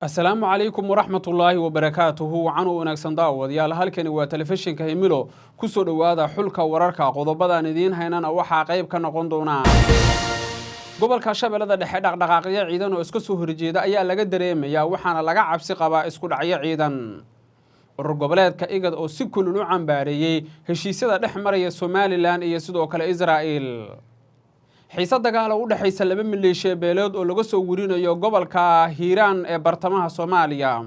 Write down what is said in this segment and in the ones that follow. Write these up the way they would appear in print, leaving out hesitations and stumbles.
Asalaamu calaykum waraxmatullaahi wabarakaatuhu. Wacan u wanaagsan daawadayaal, halkani waa Telefishinka Himilo. Kusoo dhowaada xulka wararka. Qodobadaan idiin haynana waxaa qayb ka noqon doona: gobolka Shabeellada Dhexe dhaqdhaqaaqyo ciidan oo iska soo horjeeda ayaa laga dareemayaa, waxaana laga cabsi qabaa isku dhacyo ciidan. Urur goboleedka IGAD oo si kulul u cambaareeyey heshiisyada dhex maraya Somaliland iyo sidoo kale Israa'il. Xiise dagaal oo u dhexaysa laba maleeshiya beeleed oo laga soo werinayo gobolka Hiiraan ee bartamaha Soomaaliya,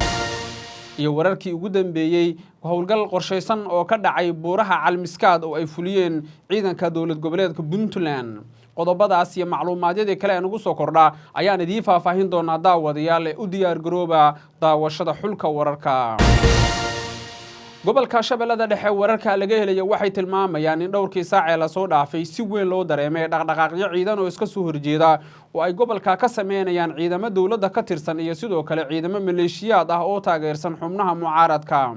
iyo wararkii ugu dambeeyey howlgal qorshaysan oo ka dhacay buuraha Calmiskaad oo ay fuliyeen ciidanka dowlad goboleedka Puntland. Qodobadaas iyo macluumaadyadii kale ee nagu soo kordhaa ayaan idiin faahfaahin doonaa. Daawadayaal, ee u diyaar garooba daawashada xulka wararka. Gobolka Shabeellada Dhexe wararka laga helaya waxay tilmaamayaan in dhowrkii saac ee lasoo dhaafay si weyn loo dareemay dhaqdhaqaaqyo ciidan oo iska soo horjeeda oo ay gobolka ka sameynayaan ciidamo dowladda ka tirsan iyo sidoo kale ciidamo maleeshiyaad ah oo taageersan xubnaha mucaaradka.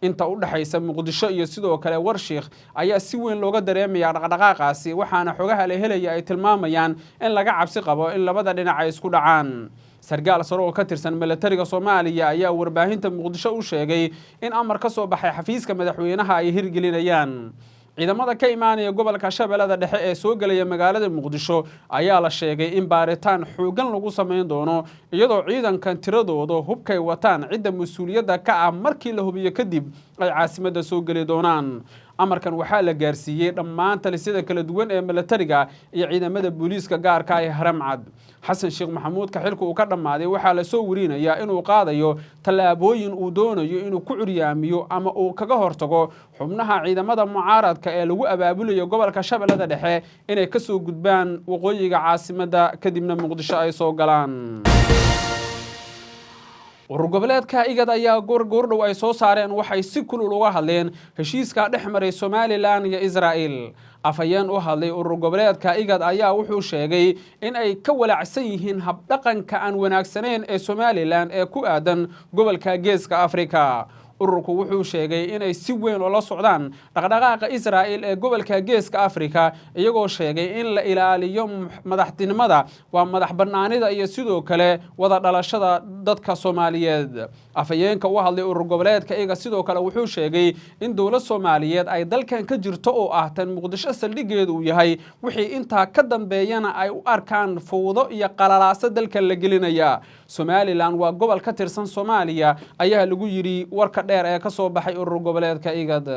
Inta u dhexaysa Muqdisho iyo sidoo kale Warshiikh ayaa si weyn looga dareemayaa dhaqdhaqaaqaasi, waxaana xogaha la helaya ay tilmaamayaan in laga cabsi qabo in labada dhinac ay isku dhacaan. Sargaal sare oo ka tirsan milatariga Soomaaliya ayaa warbaahinta Muqdisho u sheegay in amar ka soo baxay xafiiska madaxweynaha ay hirgelinayaan. Ciidamada ka imaanaya gobolka Shabeellada Dhexe ee soo gelaya magaalada Muqdisho ayaa la sheegay in baaritaan xooggan lagu samayn doono, iyadoo ciidankan tiradooda, hubkay wataan, cidda mas-uuliyadda ka ah markii la hubiyo kadib ay caasimadda soo geli doonaan. Amarkan waxaa la gaarsiiyey dhammaan talisyada kala duwan ee milatariga iyo ciidamada booliiska gaarka ee Haramcad. Xasan Sheekh Maxamuudka xilka uu ka dhammaaday waxaa lasoo werinayaa inuu qaadayo tallaabooyin uu doonayo inuu ku curyaamiyo ama uu kaga hortago xubnaha ciidamada mucaaradka ee lagu abaabulayo gobolka Shabeellada Dhexe inay kasoo gudbaan waqooyiga caasimadda, kadibna Muqdisho ay soo galaan. Urur goboleedka IGAD ayaa goorgoordhow ay soo saareen waxay si kulul uga hadleen heshiiska dhex maray Somaliland iyo Israa'el. Afhayeen u hadlay urur goboleedka IGAD ayaa wuxuu sheegay in ay ka walaacsan yihiin habdhaqanka aan wanaagsanayn ee Somaliland ee ku aadan gobolka Geeska Afrika. Ururku wuxuu sheegay inay si weyn ula socdaan dhaqdhaqaaqa Israa'il ee gobolka Geeska Afrika, iyagoo sheegay in la ilaaliyo madaxtinimada, waa madax bannaanida iyo sidoo kale wada dhalashada dadka Soomaaliyeed. Afhayeenka u hadlay urur goboleedka IGAD sidoo kale wuxuu sheegay in dowlad Soomaaliyeed ay dalkan ka jirto oo ah tan Muqdisho saldhigeedu uu yahay, wixii intaa ka dambeeyana ay u arkaan fowdo iyo qalalaaso dalka la gelinaya. Somaliland waa gobol ka tirsan Soomaaliya, ayaa lagu yidhi warka dheer ee ka soo baxay urur goboleedka IGAD.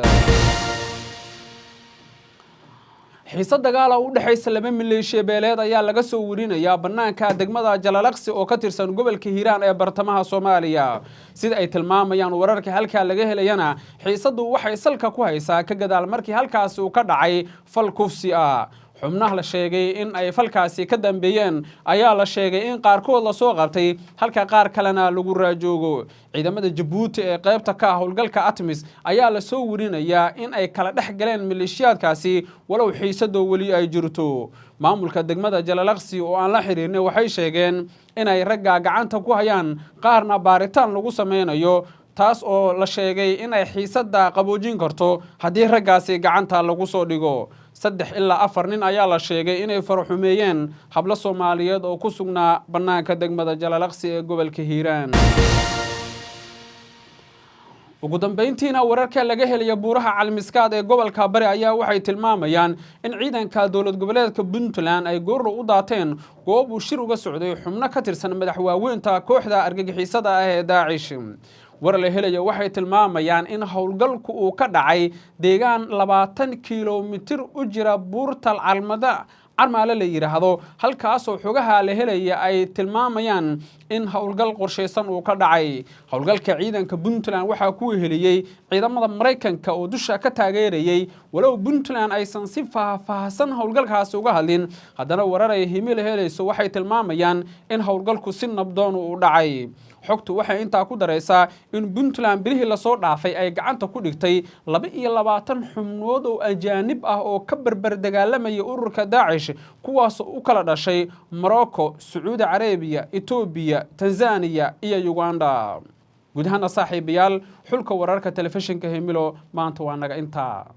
Xiise dagaala u dhexaysa laba maleeshiya beeleed ayaa laga soo werinayaa bannaanka degmada Jalalaqsi oo ka tirsan gobolka Hiiraan ee bartamaha Soomaaliya. Sida ay tilmaamayaan wararka halkaa laga helayana, xiisaddu waxay salka ku haysaa ka gadaal markii halkaasi uu ka dhacay fal kufsi ah. Xubnaha la sheegay in ay falkaasi ka dambeeyeen ayaa la sheegay in qaarkood lasoo qabtay, halka qaar kalena lagu raajoogo. Ciidamada Jabuuti ee qaybta ka ah howlgalka ATMIS ayaa lasoo werinayaa in ay kala dhex galeen maleeshiyaadkaasi, walow xiisadoo weli ay jirto. Maamulka degmada Jalalaqsi oo aan la xiriirnay waxay sheegeen inay ragga gacanta ku hayaan, qaarna baaritaan lagu sameynayo, taas oo la sheegay inay xiisadda qaboojin karto haddii raggaasi gacanta lagu soo dhigo. 3 ilaa 4 nin ayaa la sheegay inay faraxumeeyeen hablo Soomaaliyeed oo ku sugnaa bannaanka degmada Jalalaqsi ee gobolka Hiiraan. Ugu dambeyntiina, wararka laga helaya buuraha Calmiskaad ee gobolka Bari ayaa waxay tilmaamayaan in ciidanka dowlad goboleedka Puntland ay goordhow u daateen goob uu shir uga socday xubno ka tirsan madaxwaaweynta kooxda argagixisada ah ee Daacish. War la helaya waxay tilmaamayaan in howlgalku uu ka dhacay deegaan 20 kilomitir u jira buurta Calmada Carmaale la yidhaahdo, halkaasoo xogaha la helaya ay tilmaamayaan in howlgal qorshaysan uu ka dhacay. Howlgalka ciidanka Puntland waxaa ku weheliyey ciidamada Maraykanka oo dusha ka taageerayey. Walow Puntland aysan si faahfaahsan howlgalkaasi uga hadlin, haddana warar ay Himilo helayso waxay tilmaamayaan in howlgalku si nabdoon uu dhacay. Xogtu waxay intaa ku daraysaa in Puntland bilihii lasoo dhaafay ay gacanta ku dhigtay 22 xubnood oo ajaanib ah oo ka berber dagaalamaya ururka Daacish, kuwaasoo u kala dhashay Morocco, Sacuudi Carabiya, Etoobiya, Tanzaniya iyo Uganda. Guud ahaana, saaxiibayaal, xulka wararka Telefishinka Himilo maanta waa naga intaa.